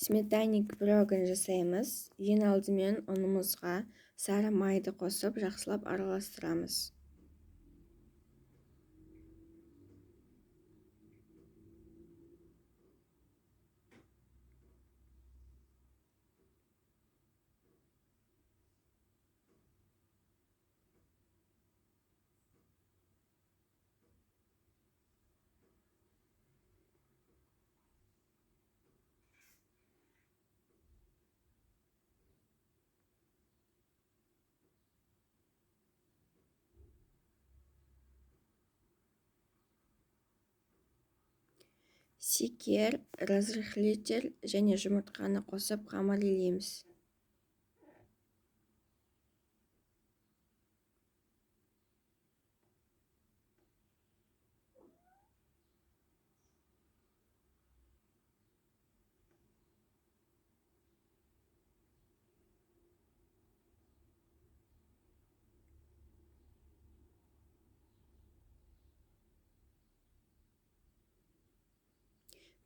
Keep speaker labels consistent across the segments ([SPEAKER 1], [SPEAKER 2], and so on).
[SPEAKER 1] Сметанник пирогын жасаймыз. Ең алдымен ұнымызға сары майды қосып, жақсылап араластырамыз. Секер, разрыхлитель және жұмыртқаны қосып қамыр илейміз.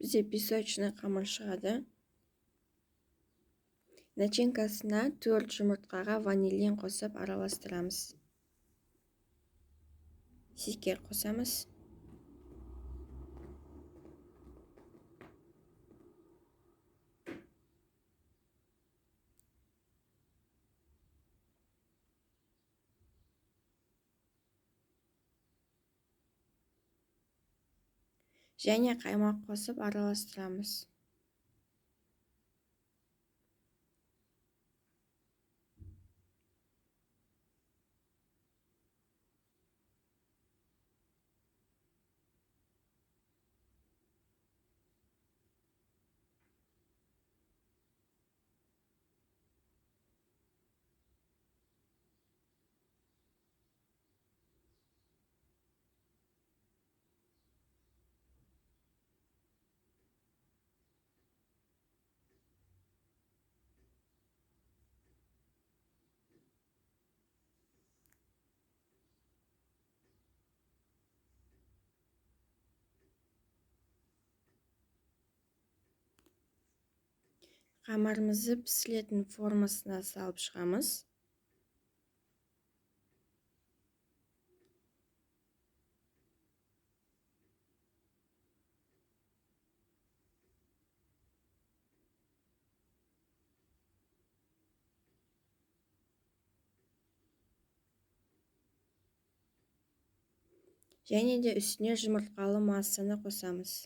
[SPEAKER 1] Бізде песочный қамыр шығады. Начинкасына 4 жұмыртқаға ванилин қосып араластырамыз. Секер қосамыз. Және қаймақ қосып араластырамыз. Қамырымызды пісілетін формасына салып шығамыз. Және де үстіне жұмыртқалы массаны қосамыз.